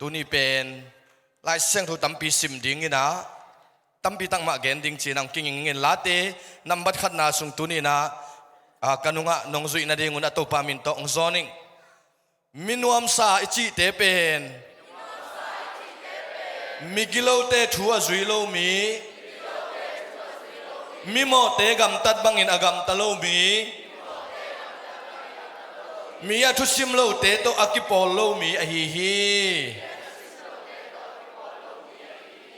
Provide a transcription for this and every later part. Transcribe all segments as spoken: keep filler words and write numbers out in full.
Tuni pen Lai Siangtho tampi sim dingin ah, tampi takmah gen ding ci-in ah hong kinging ing. Late nambat khatna sung tuni-in ah, a, ka nungah nong zuih nadingun a Topa min tawh hong zawn ing. Minuamsa i cihte pen migilote thu a zui lo mi, mimawhte gamtat bangin a gamta lo mi, mi a thusim lote tawh a kipawl lo mi ahi hi.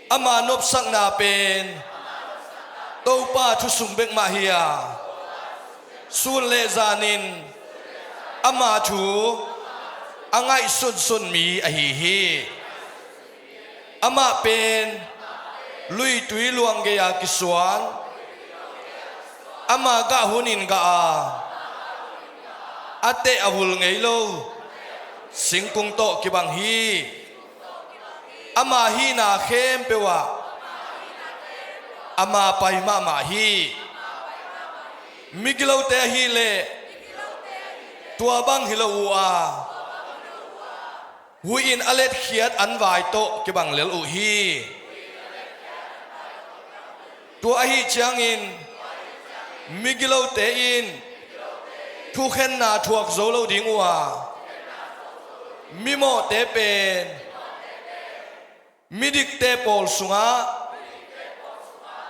Ama nopsakna pen Topa thu sung bek mah hi a, sun le zanin ama thu a ngaihsunsun mi ahi hi. Amah pen luitui luang gei-a kisuan, ama gah hunin gah a, a teh a vul ngei lo singkung tawh kibang hi. Ama hihna khempeuh ah ama pai mahmah hi. Migilote ahileh tua bang hi lo uh a, huih in a letkhiat an vai tawh kibang lel uh hi. Tua ahi ciangin migilote in thukhenna thuak zo lo ding uh a, mimawhte pen midikte pawl sungah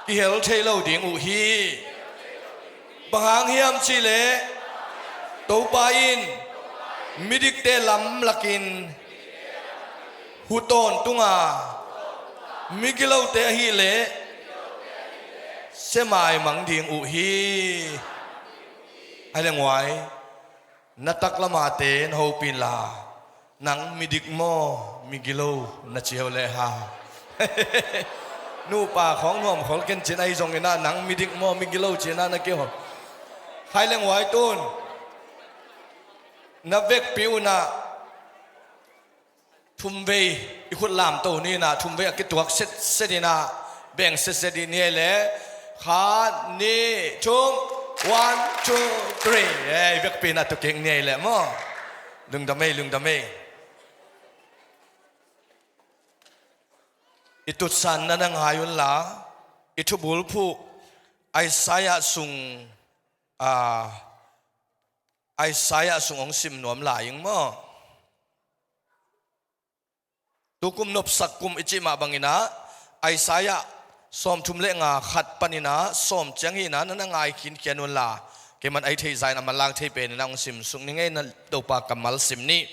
kihel thei lo ding uh hi. Bang hang hiam cihleh Topa in midikte lamlakin hu tawntung a, migilote ahileh semai mang ding uh hi. Ahi leh nguai, na taklamate na hopih inla, nang midik maw migilo na ci uh leh ha. Nupa khawng nuam khol ken cin ahi zongin ah, nang midik maw migilo ci-in ah na kihol. Ahi leh nguai, tun na vekpi un ah thumvei i khut lamto ni-in ah, thumvei a kituak setset in ah beng setset dih ni ei leh. Khat, nih, thum. One, two, three. Ei, vekpi in ah tu kik ni ei leh maw. Lungdam ei, lungdam ei. I tutsanna na ngai unla, i thubulphuh Isaiah sung, a, Isaiah sung hong sim nuam lai ing maw. Tukum nopsak kum i cih mah bangin ah, Isaiah sawmthum le nga, khat panin ah sawm ciang hi-in ah na na ngai khinkhian unla, keiman ahi theih zah in a manlang thei penin ah hong sim suk ning ei. Na Topa kammal sim ni.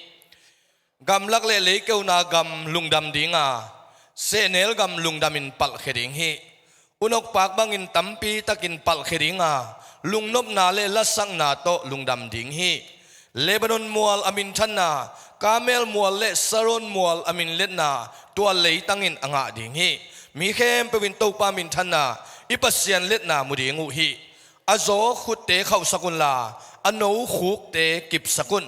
Gamlak le leikeuna gam lungdam ding a, sehnel gam lungdamin palhkhia ding hi. Unok paak bangin tampi takin palhkhia ding a, lungnopna le lasakna tawh lungdam ding hi. Lebanon mual a minthanna, Karmel mual le Saron mual a minletna, tua leitang in a ngah ding hi. Mi khempeuh in Topa minthanna, i Pasian letna mu ding uh hi. A zaw khutte khauhsak unla, a no khukte kipsak un.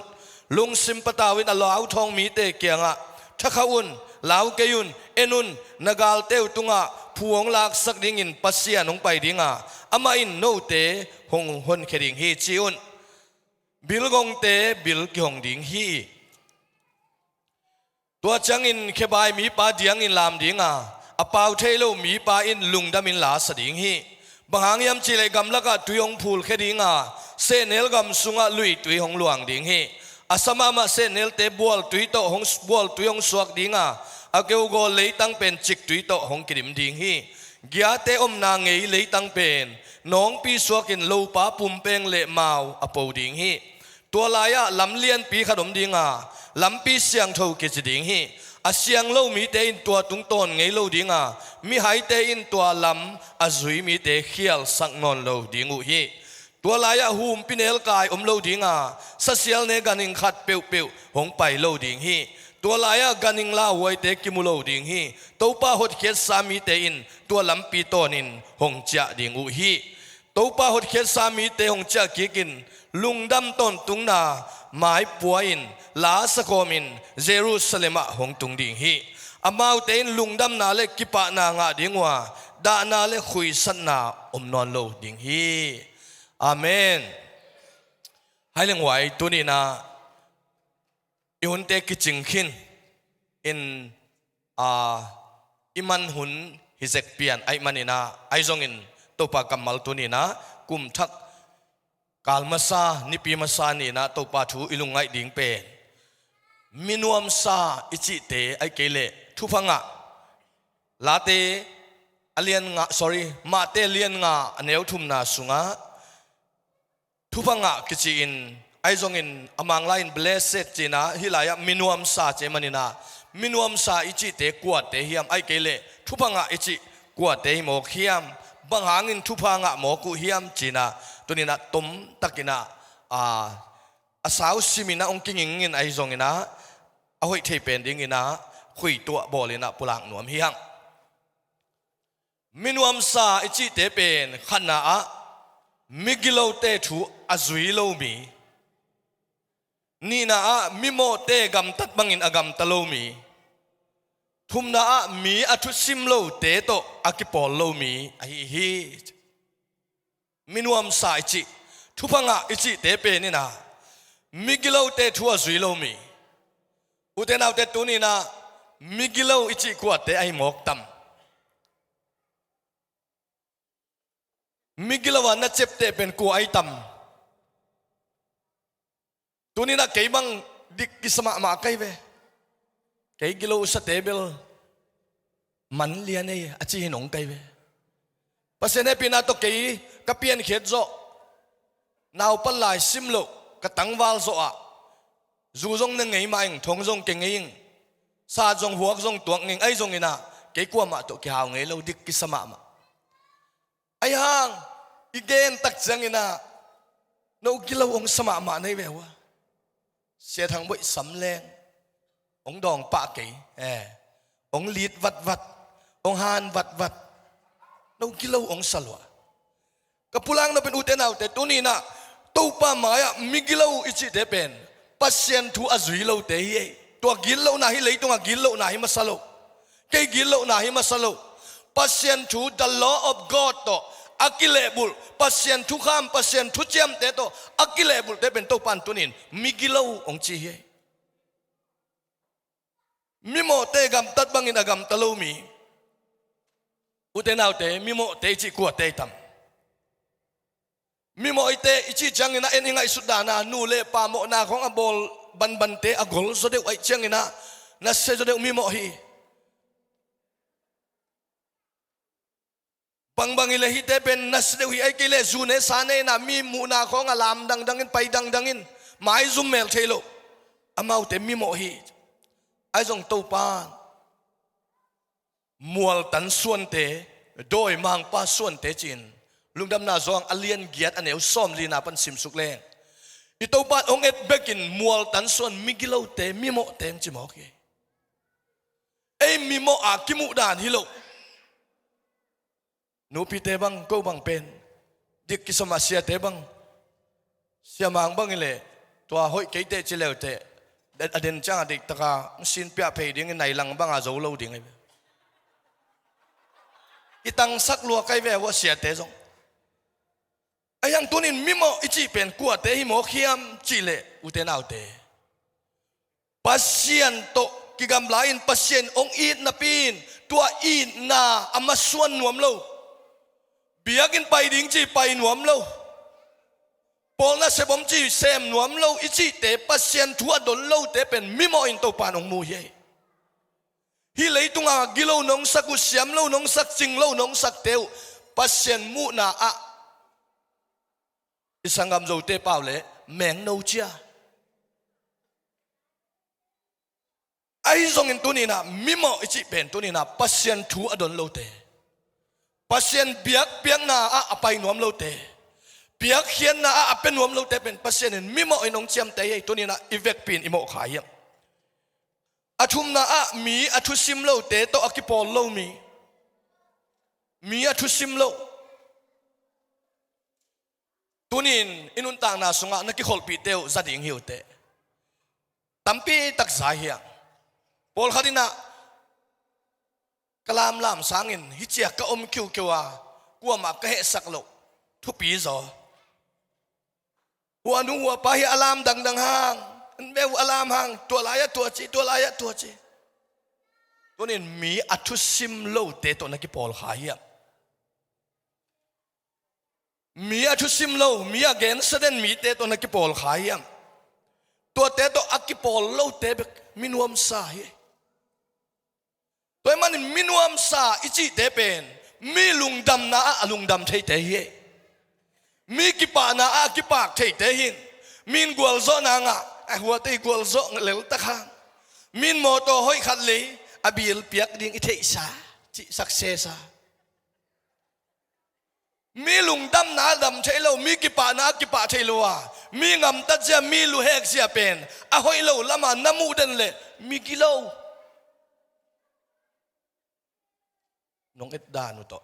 Lungsim patau in a lauthawng mite kiangah, thakhauh un, lau kei un, en un, na galte uh tungah phu hong laksak dingin Pasian hong pai ding a, amah in note hong honkhia ding hi, ci un. Bilgongte bil kihong ding hi. Tua ciangin khebai mipa diangin lam ding a, a pau thei lo mipa in lungdamin la sa ding hi. Bang hang hiam cihleh gamlakah tui hong phulkhia ding a, sehnel gam sungah luitui hong luang ding hi. A sa mahmah sehnelte bualtui tawh hong, bualtui hong suak ding a, a keugawl leitang pen ciktui tawh hong kidim ding hi. Giate omna ngei leitang pen nawngpi suakin lopa pumpeng le mau a po ding hi. Tua lai-ah lam lianpi khat om ding a, lampi siangtho kici ding hi. A siang lo mite in tua tungtawn ngei lo ding a, mihaite in tua lam a zui mite khialsak nawn lo ding uh hi. Tua lai-ah humpinelkai om lo ding a, sasial ne ganhing khat peuhpeuh hong pai lo ding hi. Tua lai-ah ganhing lauhuaite kimu lo ding hi. Topa hotkhiatsa mite in tua lampi tawnin hong ciah ding uh hi. Topa hotkhiatsa mite hong ciah kikin lungdam tawntungna maipua in, la sakhawmin Jerusalem ah hong tung ding hi. Amaute in lungdamna le kipahna ngah ding uh a, dahna le khuisatna om nawn lo ding hi. Amen. Hai leng huai, tuni-in ah i hunte kicing khin. in, a, i man hun hi zek pian ahih manin ah, ahi zongin Topa kammal tuni-in ah kum thak kal masa, nipi masa ni-in ah Topa thu i lungngaih ding pen minuamsa i cihte ahih kei leh thupha ngah. Late a lian nga, sorry, Mate lian nga a neu thumna sungah thupha ngah kici-in, ahi zongin a Manglai in blessed ci-in ah, hih lai-ah minuamsa ci ahih manin ah, minuamsa i cihte kuate hiam, ahih kei leh thupha ngah i cih kuate hi mawk hiam, bang hangin thupha ngah mawk uh hiam ci-in ah, tuni-in ah tomtakin ah, a, a sau simin ah hong kingingin, ahi zongin ah a hoih thei pen dingin ah khuituah bawlin ah pulak nuam hi hang. Minuamsa i cihte pen khatna ah migilote thu a zui lo mi, nihna ah mimawhte gamtat bangin a gamta lo mi, thumna ah mi a thusim lote tawh a kipawl lo mi ahi hi. Minuamsa i cih, thupha ngah i cihte pen in ah migilote thu a zui lo mi. Ute naute, tuni-in ah migilo i cih kuate ahi mawk tam? Migilo a na ciapteh pen kua ahi tam? Tuni-in ah kei bang dik kisa mahmah ka hi ve. Kei gilo sate bel man lian ei a ci hi nong ka hi ve. Pasian hehpihna tawh kei ka piankhiat zawh, naupan lai sim loh, ka tangval zawh ah, zu zong ne ngei mah ing, thong zong ke ngei ing, sat zong huak zong tuak ngei ing, ahi zongin ah kei kuamah tawh kihau ngei lo, dik kisa mahmah. Ahi hang i gen tak ciangin ah no gilo hong sa mahmah na hi ve uh a. Sia Thang Boih sam leng hong dawng pah kei, eh, hong lit vatvat, hong han vatvat, no gilo hong sa lua. Ka pulak nop in, ute naute, tuni-in ah Topa mai-ah migilo i cihte pen Pasian thu a zui lote hi ei. Tua gitlohna hi, leitungah gitlohna hi masa lo. Kei gitlohna hi masa lo. Pasian thu, the law of God tawh a kilehbulh, Pasian thukham, Pasian thuciamte tawh a kilehbulhte pen Topa in tuni-in migilo hong ci hi ei. Mimawhte gamtat bangin a gamta lo mi. Ute naute, mimawhte i cih kuate ahi tam? Mimawh i te i cih ciangin ah en i ngaihsut dan ah nu le pa mawhna khawng a bawl bangbangte a gol zaw deuh ahih ciangin ah nasia zaw deuh mimawh hi. Bangbang hi leh hihte pen nasia deuh hi, ahih kei leh zu ne sa ne in ah mi muhna khawng a lam dangdang in, pai dangdang in, maizum mel thei lo, amaute mimawh hi. Ahi zong Topa in mualtan suante, dawimangpa suante ci-in Lungdamna Johan a lian giat a neu sawmlina pan simsuk leng, i Topa in hong et bekin mualtan suan migilote, mimawhte hong ci mawk hi. Ei mimawh a kimuh dan hi lo. Nupite bang, ko bang pen dik kisa mah, siate bang, siamang bang hi leh tua hoih kei teh ci leuteh, a den ciang a diktaka hong sinpiah phei dingin nai lang banga zo lo ding hi ve. I tangsak lua kai ve uh a, siate zong. Ahi hang tuni-in mimawh i cih pen kuate hi mawk hiam cih leh, ute naute, Pasian tawh kigamla-in Pasian hong it napi-in tua itna a masuan nuam lo, biakinn pai ding ci pai nuam lo, pawlna sep om ci sem nuam lo i cihte, Pasian thu a don lote pen mimawh in Topa in hong mu hi. Hih leitunga gilo nong sak uh, siam lo nong sak, cing lo nong sakte uh Pasian muhna ah i sanggam Zote pau leh mengno cia. Ahi zongin tuni-in ah mimawh i cih pen tuni-in ah Pasian thu a don lote, Pasian biakpiakna ah a pai nuam lote, piakkhiatna ah a pia nuam lote pen Pasian in mimawh in hong ciamteh hi. Tuni-in ah i vekpi-in i mawhkha hiam? A thumna ah mi a thusim lote tawh a kipawl lo mi. Mi a thusim lo. Tuni-in i nuntakna sungah na kikholhpihte uh za ding hi uh teh. Tampi tak za hi hang. Pawlkhat in ah ka lamlam sangin hih ciah ka om kiukiu a, kuamah ka hehsak loh thupi zaw. Hua nu hua pa hi a lam dangdang hang, an beh uh a lam hang, tua lai-ah tua ci, tua lai-ah tua ci. Tunin mi a thusim lote tawh na kipawlkha hiam? Mi a thusim lo, mi a gensia den mite tawh na kipawlkha hiam? Tuate tawh a kipawl lote bek mi nuamsa hi. Tua ahih manin mi nuamsa i cihte pen mi lungdamna ah a lungdam theite hi. Mi kipahna ah a kipak theite hi. Min gualzawhna ngah, a huate i gualzawh leltak hang. Min mawtaw hoih khat lei, a bil piak ding i theihsa, cih success a. Mi lungdamna ah dam thei lo, mi kipahna ah kipah thei lo a, mi ngamtat zia, mi luhek zia pen a hoih lo lama na muh den leh mi gilo. Nong et dan uh tawh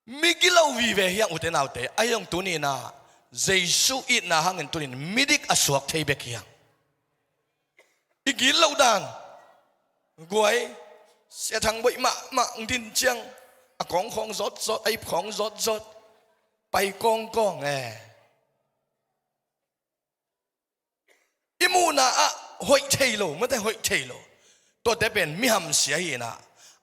mi gilo vive hi hang, ute naute. Ahi zong tuni-in ah Jesu itna hangin tunin midik a suak thei bek hi hang. I gitloh dan, guai, Sia Thang Boih mahmah hong din ciang, a kawng khawng zawtzawt, a ip khawng zawtzawt, pai kawngkawng e. I muhna ah hoih thei lo, mate, hoih thei lo. Tuate pen mi hamsia hi-in ah,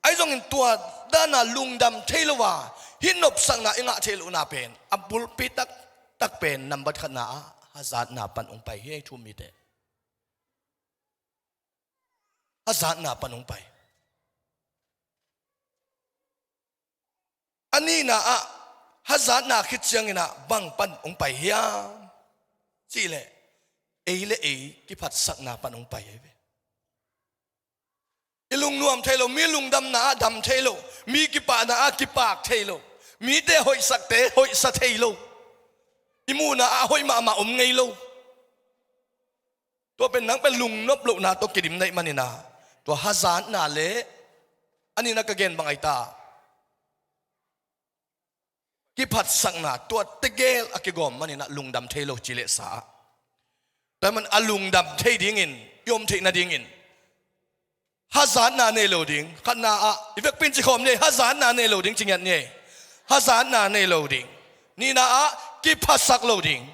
ahi zongin tua dana lungdam thei lo a, hih nopsakna i ngah theih lohna pen a bulpi taktak pen nambat khatna ah hazatna pan hong pai hi, thu-um mite. Hazatna pan hong pai. A nihna ah hazatna khit ciangin ah bang pan hong pai hiam cih leh, ei le ei kiphatsakna pan hong pai hi ve. I lungnuam thei lo, mi lungdamna ah dam thei lo, mi kipahna ah kipak thei lo, mite hoihsakte hoihsa thei lo, i muhna ah hoih mahmah om ngei lo. Tua pen nang pen lungnop lohna tawh kidim na hih manin ah, tua hazatna le, a nihna ka gen bang ahi ta, kiphatsakna, tua tegel a kigawm manin ah lungdam thei lo ci leh sa ah. Tua ahih manin a lungdam thei dingin, i om theih nadingin hazatna nei lo ding. Khatna ah, i vekpi in ci khawm ni, hazatna nei lo ding ci ngiat ni. Hazatna nei lo ding. Nihna ah, kiphasak lo ding.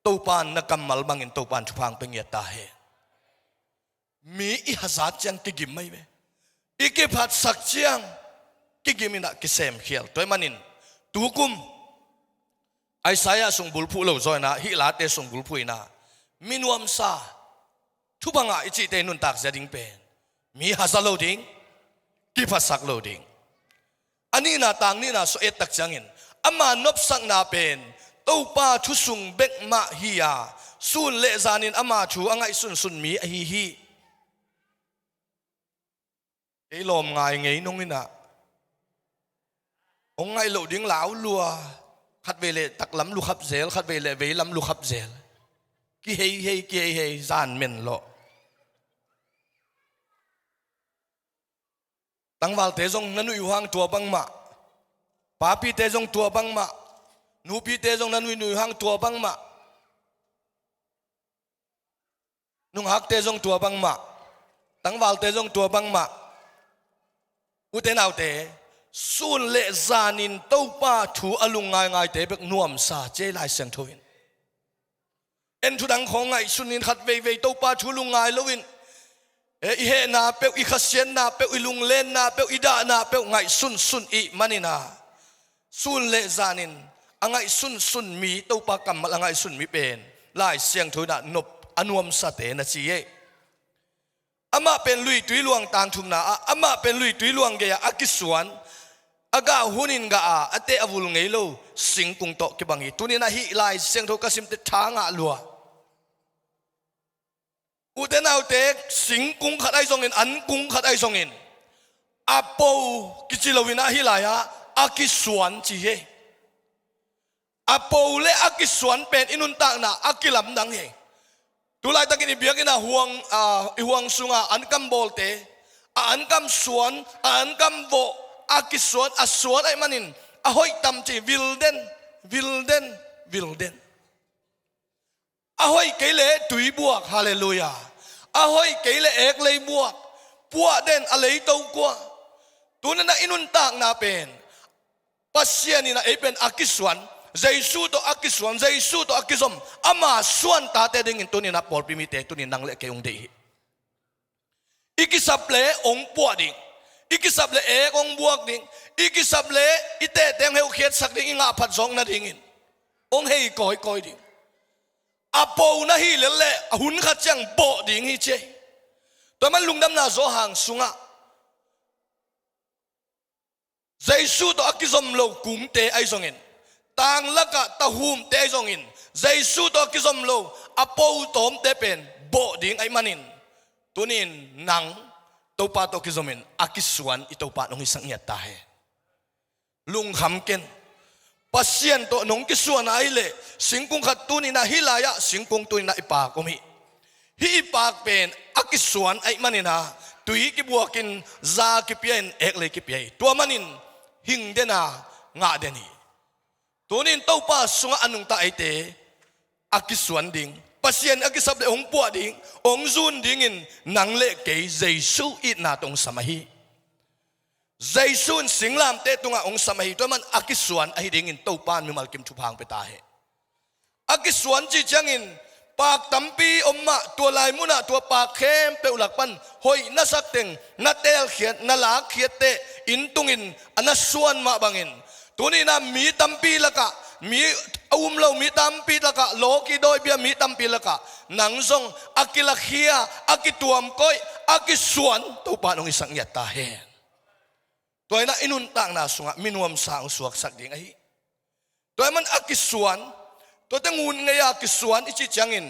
Topa in na kammal bangin Topa in thupha hong pia ngiat ta hen. Mi i hazat ciang kigim mah hi ve. I kiphatsak ciang kigim in ah kisemkhial. Tua ahih manin tukum Isaiah sung bulphuh lo zaw in ah, hih late sung bulphuh in ah, mi nuamsa, thupha ngah i cihte i nuntak zia ding pen mi haza lo ding, kiphasak lo ding. A nihna, tang nihna sung et tak ciangin, ama nopsakna pen Topa thu sung bek mah hi-a, sun le zanin ama thu a ngaihsunsun mi ahi hi. Kei lawm ngai ngei nong in ah, hong ngaih loh ding lau lua, khatvei leh taklam lukhap zel, khatvei leh veilam lukhap zel. Kiheihei, kiheihei, zan men lawh. Tangvalte zong na nuih uh hang tua bangmah. Papite zong tua bangmah. Nupite zong na nuih nuih uh hang tua bangmah. Nungakte zong tua bangmah. Tangvalte zong tua bangmah. Ute naute, sun le zanin Topa thu a lung ngaingaite bek nuamsa ci ei Lai Siangtho in. En thu dang khawng ngaihsun in, khat veivei Topa thu lungngai loin, e, i hehna peuh, i khasiatna peuh, i lunglenna peuh, i dahna peuh ngaihsunsun i hih manin ah, sun le zanin a ngaihsunsun mi, Topa kammal a ngaihsun mi pen Lai Siangtho in ah nop a nuamsate na ci hi. Amah pen luitui luang tangthumna ah, amah pen luitui luang gei-ah a kisuan, a gah hunin gah a, a teh a vul ngei lo singkung tawh kibang hi. Tuni-in ah hih Lai Siangtho ka simte tha ngah lua. Ute naute, singkung khat ahi zongin, ankung khat ahi zongin, a po kici loin ah hih lai-ah a kisuan ci hi. A po le a kisuan pen i nuntakna a kilamdang hi. Tulaitakin i biakinn ah huang, a, i huang sungah ankam bawlte, a ankam suan, a ankam vawh a kisuan, a suan ahih manin a hoih tam ci, vil den, vil den, vil den. A hoih kei leh tuibuak, halleluiah. A hoih kei leh eklei buak, puah den, a leito kuah. Tuni-in ah i nuntakna pen Pasian in ah ei pen a kisuan, Jesu tawh a kisuan, Jesu tawh a kizom, ama suan tate dingin tuni-in ah pawlpi mite, tuni-in nang le kei hong deih hi. I kisap le hong puah ding, i kisap le ek hong buak ding, i kisap le i tehteng heuhkhiatsak ding, i ngahphat zawk nadingin hong hei kawikawi ding. A po na hih lel le a hun khat ciang bawh ding hi ci hi. Tua man lungdamna Johan sungah Jesu tawh a kizom lo kungte ahi zongin, tanglakah tahumte ahi zongin, Jesu tawh a kizom lo a po tawmte pen bawh ding ahih manin, tuni-in nang Topa tawh kizomin a kisuan i Topa in hong hisak ngiat ta hen. Lungkham ken. Pasian tawh nong kisuan ahih leh singkung khat tuni-in ah hih lai-ah singkung tuni-in ah i paak om hi. Hih i paak pen a kisuan ahih manin ah tui kibuakin, za kipia-in, eklei kipia hi. Tua manin hing den a, ngah den hi. Tuni-in Topa sungah a nungta eite a kisuan ding, Pasian a kisap le hong puah ding, hong zun dingin nang le kei Jesu itna tawh hong sam ahi. Jesu in singlamteh tungah hong sam ahi. Tua man a kisuan ahi dingin Topa in mimal kim thupha hong pia ta hen. A kisuan cih ciangin paak tampi om mah, tua lai munah tua paak khempeuh lak pan hoih na sak teng, na teelkhiat, na lakkhiat teh, inn tungin a na suan mah bangin, tuni-in ah mi tampi lakah, mi a um lo mi tampi lakah, lawki dawibia mi tampi lakah nang zong a kilakhia, a kituamkoih, a kisuan Topa in hong hisak ngiat ta hen. Tua in ah i nuntakna sungah minuamsa hong suaksak ding ahi. Tua ahih man a kisuan, tuate ngun ngei-a kisuan i cih ciangin,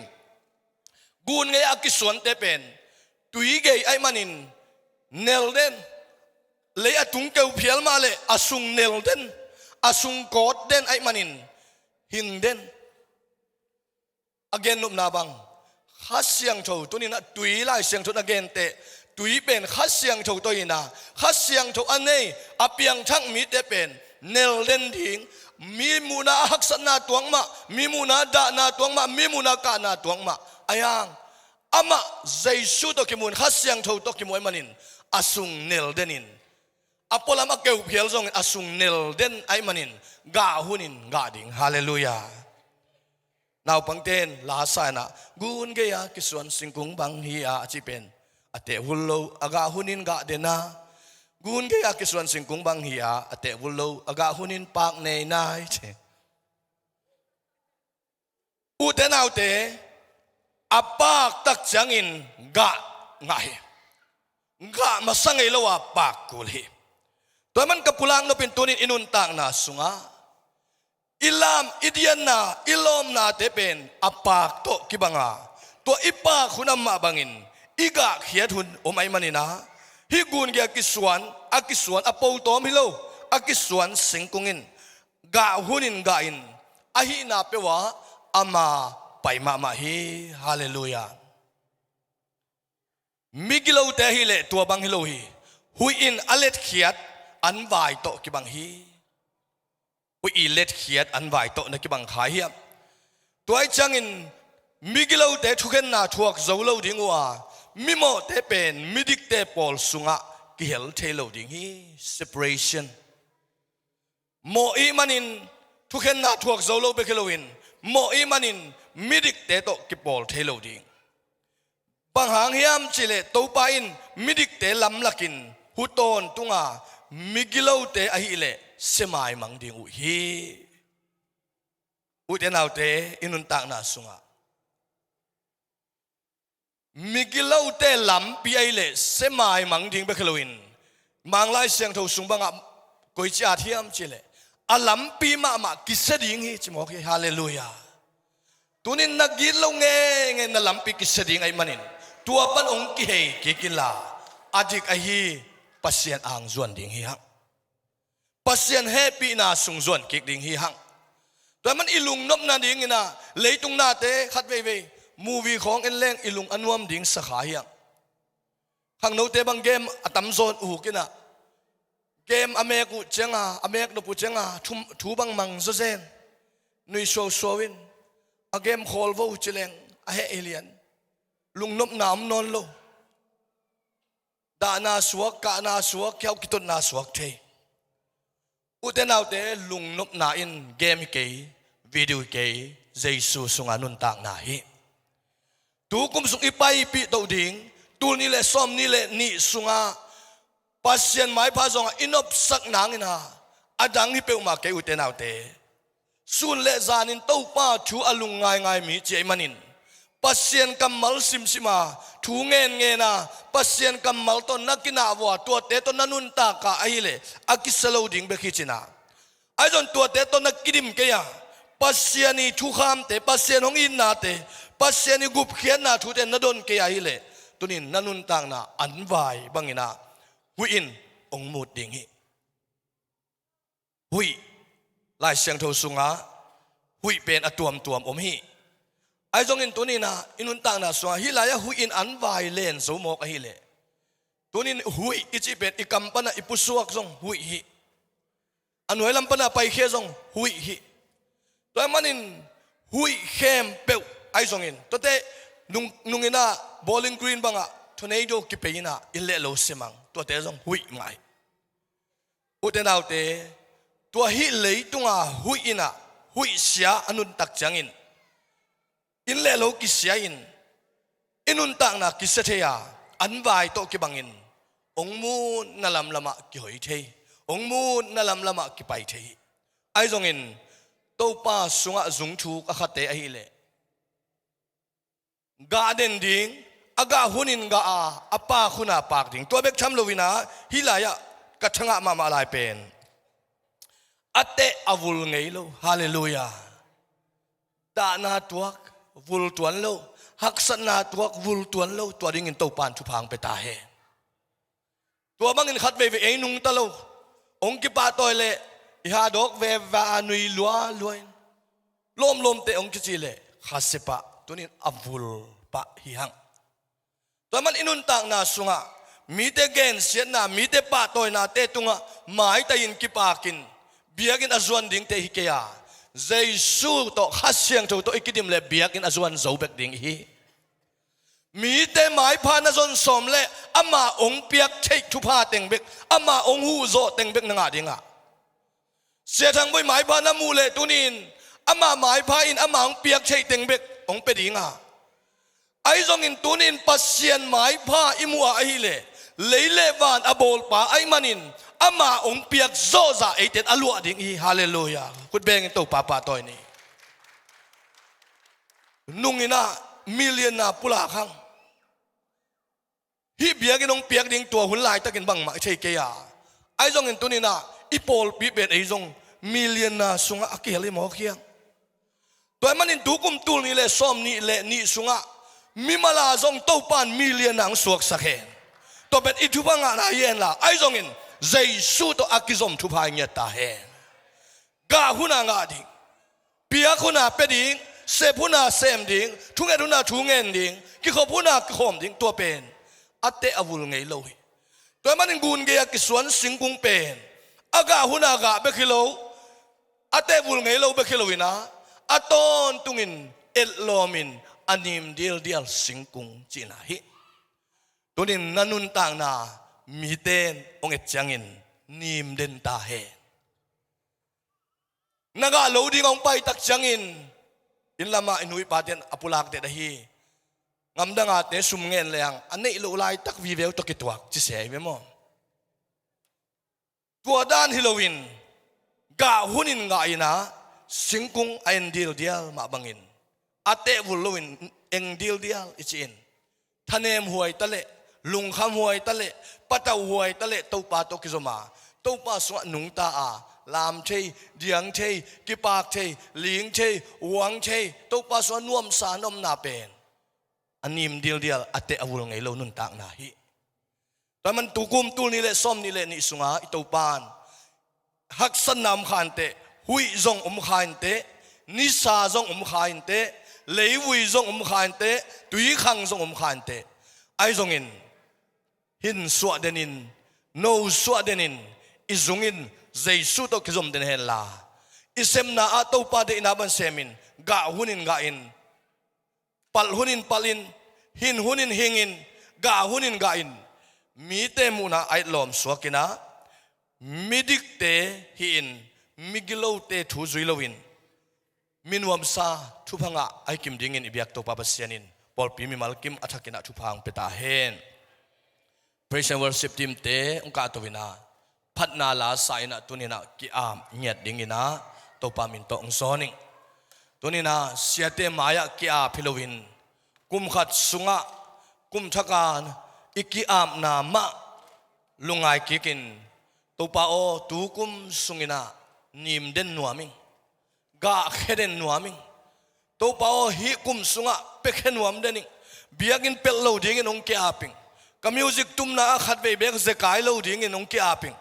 ngun ngei-a kisuante pen tui gei ahih manin nel den, lei a tung keu phial mah leh a sung nel den, a sung kawt den ahih manin hing den. A gennopna bang, Kha Siangtho, tuni-in ah tui Lai Siangtho na gen teh, tui pen Kha Siangtho tawh hi-in ah, Kha Siangtho a nei, a piangthak mite pen nel den ding, mi muhna a haksatna tuak mah, mi muhna a dahna tuak mah, mi muhna a kahna tuak mah, a hiang, amah Jesu tawh kimu-in, Kha Siangtho tawh kimu ahih manin a sung nel den in, a pualam a keu phial zongin a sung nel den ahih manin gah hunin gah ding. Halleluiah. Naupangte in la sa-in ah, gun gei-a kisuan singkung bang hi-a, a cih pen a tehvul lo a gah hunin gah den a, gun gei-a kisuan singkung bang hi-a, a tehvul lo a gah hunin paak nei nai ci. Ute naute, a paak tak ciangin gah ngah hi. Gah masa ngei lo a paak kul hi. Tua ahih man ka pulak nopin tuni-in i nuntakna sungah i lam, i dianna, i lawmnate pen a paak tawh kibang a, tua i paak hun a mah bangin i gahkhiat hun om ahih manin ah, hih gun gei-a kisuan, a kisuan a po tawm hi lo, a kisuan singkung in gah hunin gah in, a hihna peuh ah ama pai mahmah hi. Halleluiah. Migilote ahih leh tua bang hi lo hi. Huih in a letkhiat an vai tawh kibang hi. Huih i letkhiat an vai tawh na kibang kha hiam? Tua ahih ciangin migilote thukhenna thuak zo lo ding uh a, mimawhte pen midikte pawl sungah kihel thei lo ding hi. Separation. Mawh ih manin thukhenna thuak zo lo bek hi loin, mawh ih manin midikte tawh kipawl thei lo ding. Bang hang hiam cih leh Topa in midikte lamlakin hu tawntung a, migilote ahih leh sia maimang ding uh hi. Ute naute, i nuntakna sungah migilote lampi ahih leh sia maimang ding bek hi loin, Manglai Siangtho sung bangah koici at hiam cih leh, a lampi mahmah kisia ding hi ci mawk hi. Halleluiah. Tuni-in na gitloh ngeingei na lampi kisia ding ahih manin, tua pan hong kihei kik inla, a dik ahi Pasian ang zuan ding hi hang. Pasian hehpihna sung zuan kik ding hi hang. Tua ahih man i lungnop nadingin ah, leitung nate khat veivei movie khawng en leng i lung a nuam ding sa kha hi hang. Khangnote bang game a tamzaw in uk in ah, game a mek uh ciang a, a mek nop uh ciang a, thu, thu bang mang zawzen, nui suausuau in, a game khawl vo ci leng a heh hi lian. Lungnopna om nawn lo. Dahna suak, kahna suak, kiau kitotna suak thei. Ute naute, lungnopna in game hi kei, video kei Jesu sunga nuntakna hi. Tukum sung i paipih toh ding, tul nih le sawm nih le nih sungah Pasian maipha zongah i nopsak nangin a, a dang hi peuhmah kei, ute naute. Sun le zanin Topa thu a lungngaingai mi ci ahih manin, Pasian kammal simsim a, thu ngenngena, Pasian kammal tawh na kinah vua, tuate tawh na nuntak a ahileh a kisia lo ding bek hi cina. Ahi zong tuate tawh na kidim kei a, Pasian ii thukhamte, Pasian hong itnate, Pasian ii gupkhiatna thute na don kei a hileh, tunin na nuntakna anvai bangin a huih in hong mut ding hi. Huih, Lai Siangtho sungah huih pen a tuamtuam om hi. Ahi zongin tunin a i nuntakna sungah hih lai-ah huih in anvai len zo mawk ahileh, tunin huih i cih pen i kam panah i pusuak zong huih hi. A nuai lam panah paikhia zong huih hi. Tua ahih manin huih khempeuh ahi zongin, tuate nung, nungin a Bowling Green bangah tornado kipei in a inn le lo simang, tuate zong huih mah hi. Ute naute, tua hih leitunga huih in a, huih sia a nuntak ciangin, inn le lo kisia in, i nuntakna kisia thei a, anvai tawh kibangin hong mutna lamlamah kihoi thei, hong mutna lamlamah kipai thei hi. Ahi zongin Topa sungah zungthuk a khate ahileh, gah den ding, a gah hunin gah a, a pak huna pak ding. Tua bek tham loin a, hih lai-ah ka thangah mahmah lai pen, a teh a vul ngei lo. Halleluiah. Dahna tuak, vul tuan lo. Haksatna tuak, vul tuan lo. Tua dingin Topa in thupha hong pia ta hen. Tua bangin khat veivei ei nungta lo, hong kipahtawi leh i hadawk veve a, nui lualua in, lawmlawmte hong kici leh khasia pah, tunin a vul pah hi hang. Tua ahih manin i nuntakna sungah mite gensiatna, mite pahtawinate tungah maitai in kipakin biakinn a zuan dingte hi kei a, Jesu tawh, Kha Siangtho tawh i kidim leh biakinn a zuan zo bek ding hi. Mite maipha na zon sawm leh amah hong piak theih thupha teng bek, amah hong huhzawh teng bek na ngah ding a, Sia Thang Boi maipha na muh leh tunin amah maipha in amah hong piak theih teng bek hong pia ding a, ahi zongin tunin Pasian maipha i muh a ahileh, lei le van a bawlpa ahih manin amah hong piak zawhzah eite in a luah ding hi. Halleluiah. Khut bengin Topa pahtawi ni. Nungin a million-na pulak hang. Hih biakinn hong piak ding tua hun laitakin bangmah i thei kei a, ahi zongin tunin a i pawlpi pen ei zong million-na sungah a kihel hi mawk hiang. Tua ahih manin tukum tul nih le sawm nih le nih sungah mimal a zong Topa in million-na hong suaksak hen. Tua pen i thupha ngahna hi henla, ahi zongin Jesu tawh a kizom thupha i ngiat ta hen. Gah huna gah ding, piak huna pia ding, sep huna sem ding, thunget huna thungen ding, kikhop huna kikhawm ding, tua pen a teh a vul ngei lo hi. Tua ahih manin gun gei-a kisuan singkung pen a gah huna gah bek hi lo, a teh vul ngei lo bek hi loin a, a tawntungin etlawmin a nim dildial singkung cihna hi. Tunin na nuntakna mite in hong et ciangin nim den ta hen. Na gah lo ding hong pai tak ciangin inn lamah i nu i pate in a pulak det ahi, ngamdangate sum ngen leng a neih loh laitak vive uh tawh kituak ci se hi ve maw? Tua dan hi loin gah hunin gah in a, singkung a en dildial mah bangin a teh vul loin eng dildial i ci in, thanem huai ta leh, lungkham huai ta leh, patauh huai ta leh Topa tawh kizom a, Topa sungah nungta a, lam thei, diang thei, kipak thei, ling thei, uang thei, Topa sungah nuamsa na omna pen a nim dildial, a teh a vul ngei lo nuntakna hi. Tua ahih manin tukum tul nih le sawm nih le nih sungah i Topa in haksatna om kha inteh, huih zong om kha inteh, nisa zong om kha inteh, leivui zong om kha inteh, tuikhang zong om kha inteh. Ahi zongin hin suah denin, no suah denin, i zungin Jesu tawh kizom den henla, i sepna ah Topa deihna bang semin, gah hunin gah in, palh hunin palhin, hin hunin hingin, gah hunin gahin, mite muhna a etlawm suakin a, midikte hi-in, migilote thu zui loin, mi nuamsa, thupha ngah a hi kim dingin i biak Topa Pasian in pawlpi mimal kim a thakin ah thupha hong pia ta hen. Praise and worship team te hong kahto in ah, phatna la sa in ah, tuni in ah ki-ap ngiat dingin ah Topa min tawh hong zawn ing. Tuni in ah siate mai-ah ki-ap hi loin, kum khat sungah, kum thak a i ki-apna mah lungngai kikin, Topa aw, tu kum sungin ah nim den nuam ing, gahkhia den nuam ing. Topa aw, hih kum sungah piakhia nuam den ing. Biakinn pelh lo dingin hong ki-ap ing. Ka music tumna ah khatvei beek zekai lo dingin hong ki-ap ing.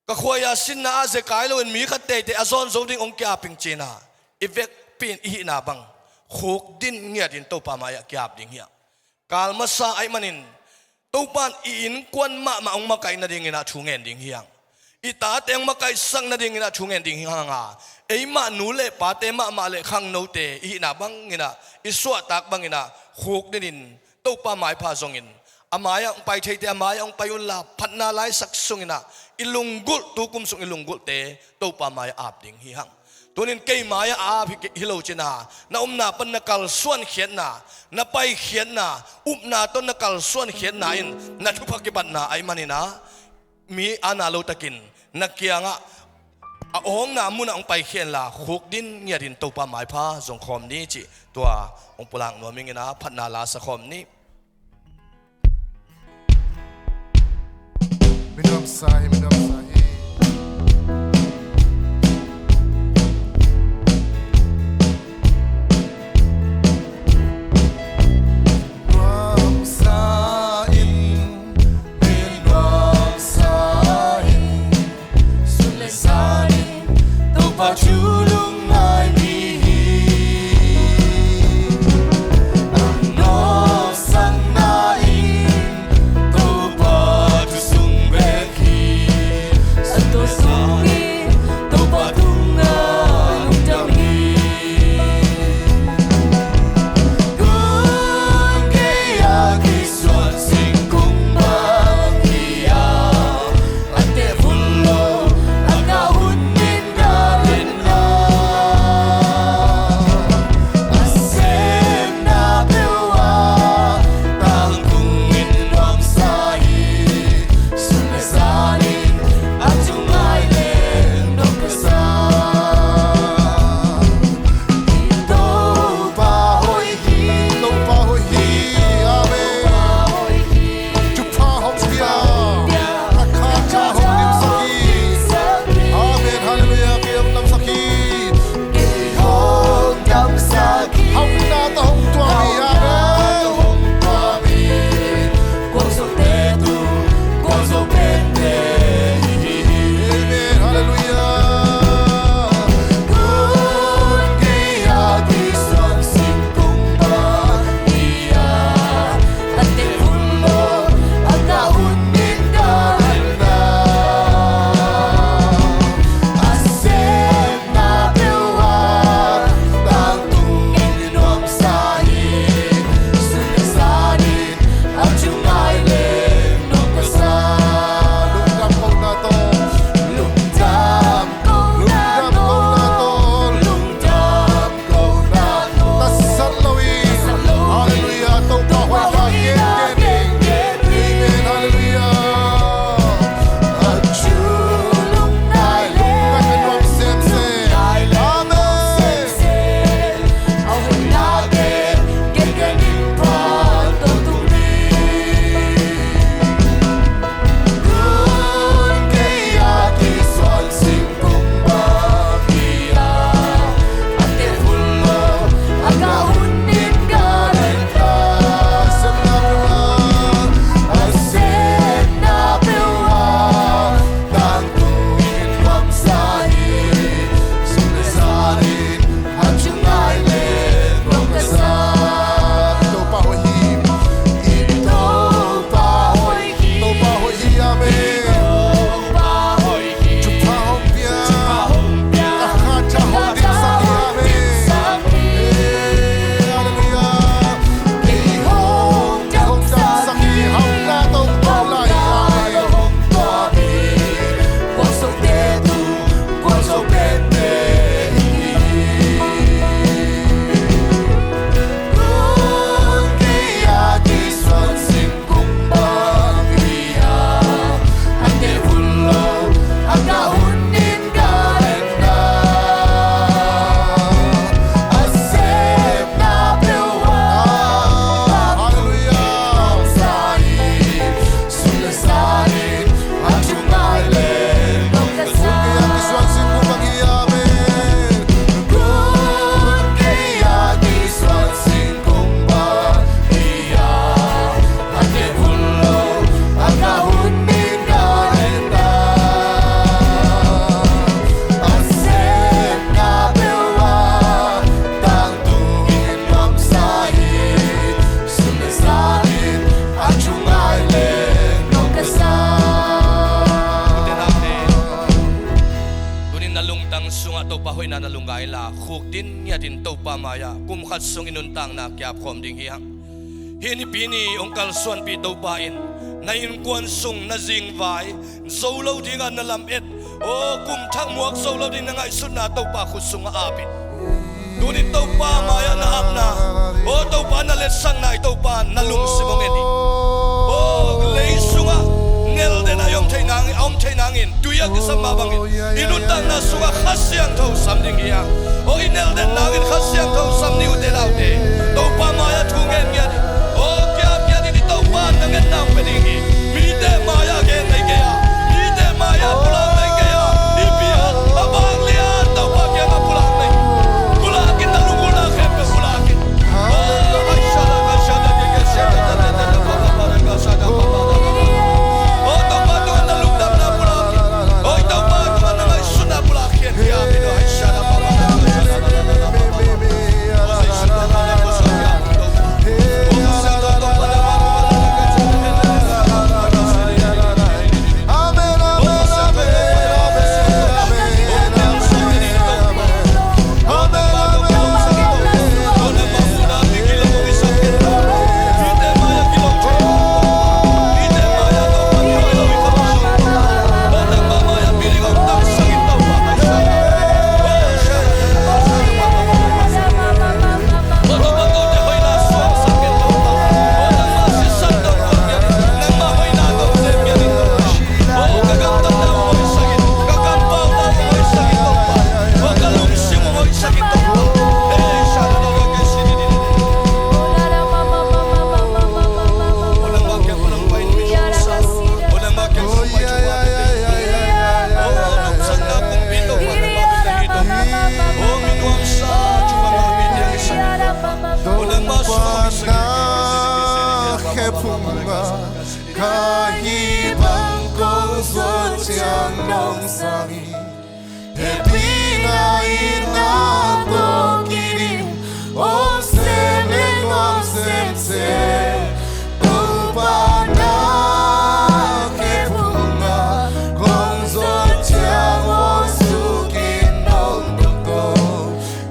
Ka khuaia sinna ah zekai loin mi khat teitei a zawn zo ding hong ki-ap ing, ci-in ah i vekpi in i hihna bang khukdin ngiatin Topa mai-ah ki-ap ding hi hang. Kal masa ahih manin, Topa in i innkuan mahmah hong makaih nadingin ah thu ngen ding hi hang. I tate hong makaihsak nadingin ah thu ngen ding hi hang a, eimah nu le pate mahmah le khangnote i hihna bangin ah, i suahtak bangin ah khukdinin Topa maipha zongin, a mai-ah hong pai theite a mai-ah hong pai unla, phatna laisak sungin ah i lunggulh, tu kum sung i lunggulhte Topa mai-ah ap ding hi hang. Tunin kei mai-ah a ap hi, hi lo cin ah, na omna pan na kalsuan khiatna, na pai khiatna, upna tawh na kalsuan khiatna in na thupha kipatna ahih manin ah, mi aana lo takin na kiangah a awngna munah hong paikhia inla, khukdin ngiatin Topa maipha zong khawm ni cih tua hong pulak nuam ing in ah, phatna la sa khawm ni. Minam sa hi, minam sa hi. Nuam sa in, minam sa in, sun le sa in, Topa thu lungngai mi hi. An nawk sang na in, Topa thu sung bek hi. Ngaila khuk din ngiatin Topa mai-ah kum khat sung i nuntakna kiapkhawm ding hi hang. Hih nipi ni hong kalsuanpih Topa in na innkuan sung na zingvai zo lo dingah na lamet, aw kum thak muak zo lo ding na ngaihsutna Topa khut sungah apin. Tunin Topa mai-ah na apna, aw Topa na letsakna i Topa na lungsim hong en hi. Aw lei sungah ngelden a i om theih nangin, a om theih nangin tui a kisam mah bangin i nuntakna sungah Kha Siangtho sam ding hi hang. Aw i nelden nangin Kha Siangtho sam ni ute naute. Topa mai-ah thu ngen ngiat in. Aw kiap ngiat in i Topa na ngetna hong pia ding hi. Mite mai-ah gen nei kei a, mite mai-ah pulak nei kei a, i bia a bang lian Topa kiangah pulak nei. Pulak in na lunggulhna khempeuh pulak in. Ka hih bang kong suan ciang nong sang hi. Hehpihna in na tawh kidim, hong sem le nuam semsem. Topa na khe phung a kong suan ciang hong suk in nong tungto.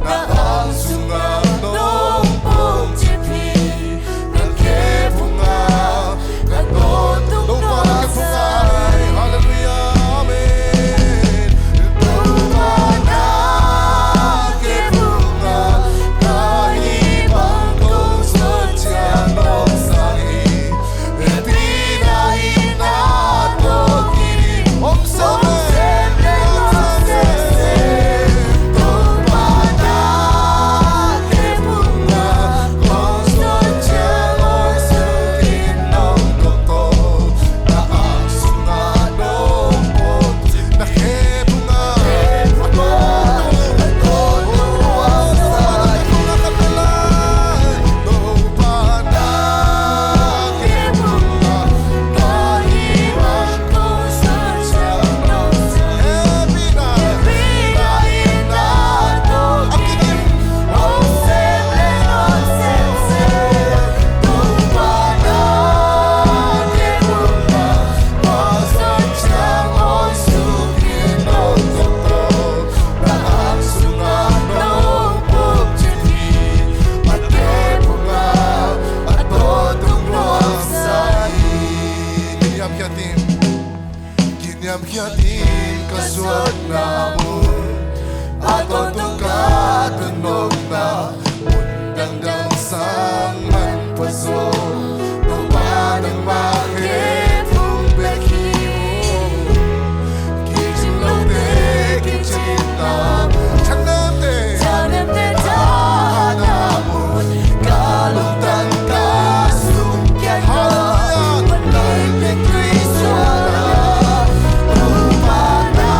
Na ang sungah nong pom cip hi. Na khe phungah ka tawtung nuam sa hi. Halleluiah, amen. Topa na khe phungah ka hih bang kong suan ciang nong sang hi. Kiniamkhiat in ka suanna mun, a tawh tung ka tun nopna mun dangdang sang man pha zaw. Topa nangmah khe phung bek hi uh. Kicin lote kicinna mun, thanemte thanemte thahatna mun, ka lungtang ka sung kiatna mun, lai pek tui suana. Topa na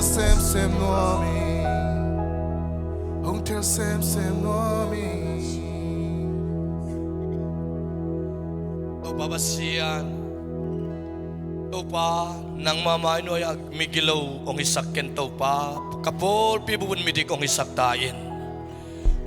Semsem nuam ing, hong thei semsem nuam ing. Topa Pasian, Topa, nangma mai nuai-ah migilo hong hisak ken Topa, ka pawlpi bup un midik hong hisak ta in.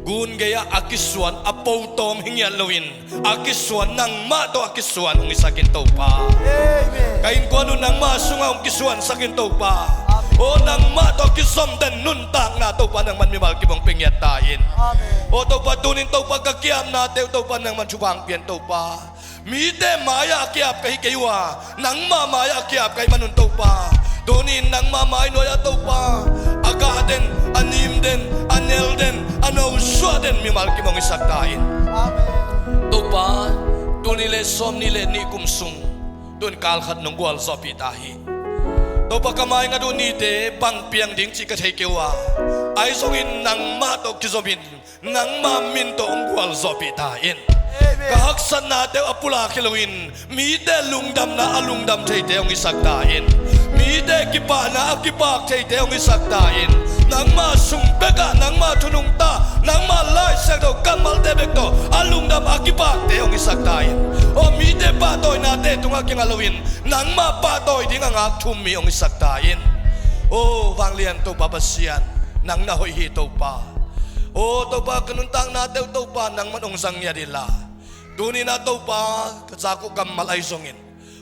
Gun gei-ah a kisuan a po tawm hi ngiat loin, a kisuan nangmah tawh a kisuan hong hisak in Topa. Amen. Ka innkuan uh nangmah sungah hong kisuansak in Topa. Amen. Aw nangmah tawh a kizom den nuntakna Topa nangman mimal kim hong pia ngiat ta in. Amen. Aw Topa tunin Topa ka ki-apnate uh Topa nangman thupha hong pia in Topa. Mite mai-ah a ki-ap ka hi kei uh a, nangma mai-ah a ki-ap ka hih manun Topa, tunin nangma mai nuai-ah Topa, a gah den, a nim den, a nel den, a nosuah den mimal kim hong hisak ta in. Amen. Topa, tul nih le sawm nih le nih kum sung, tun kal khat nong gualzawhpih ta hi. Topa ka mai ngat uh nite bang piang ding cih ka thei kei uh a, ahi zongin nangmah tawh kizomin nangma min tawh hong gualzawhpih ta in. Amen. Ka haksatnate uh a pulak hi loin mite lungdamna a lungdam theite hong hisak ta in. Mite kipahna a kipak theite hong hisak ta in. Nangma sung bekah nangma thu nungta, nangma Lai Siangtho kammalte bek tawh a lungdam a kipakte hong hisak ta in. Aw mite pahtawinate tungah kingah loin nangma pahtawi ding a ngak thum mi hong hisak ta in. Aw vanglian Topa Pasian, nang na hoih hi Topa. Aw Topa ka nuntaknate uh Topa nangman hong zang ngiat inla, tuninah Topa ka cak uh kammal ahi zongin,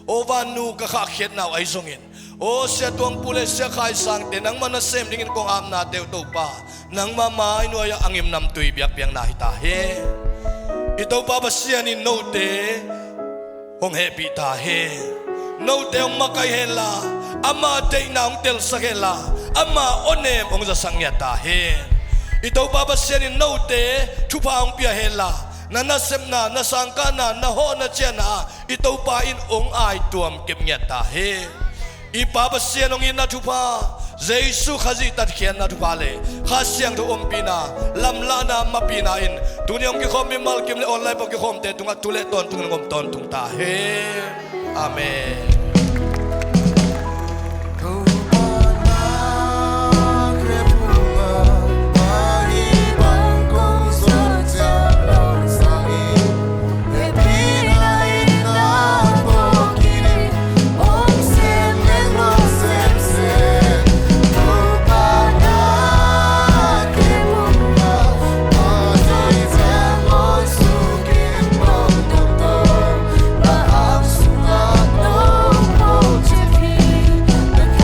aw vannu ka khahkhiatna uh ahi zongin, aw Sia Tuang Pu le Sia Khai Sangte nangma nasem dingin kong apnate uh Topa, nangma mai nuai-ah a ngimnamtui biakpiakna hi ta hi. I Topa Pasian in note hong hehpih ta hi. Note hong makaih henla, ama deihna hong telsak henla, ama awnem hong zasak ngiat ta hi. I Topa Pasian in note thupha hong pia henla, na nasepna, na sangkahna, na hawh na ciahna ah i Topa in hong aituam kip ngiat ta hi. I Pa Pasian hong itna thupha, Jesu Khazih tatkhiatna thupha le Kha Siangtho ompihna, lamlahna mapihna in tuni hong kikhawm mimal kim le online pan hong kikhawmte tungah tu le tawntung in hong om tawntung ta hi. Amen.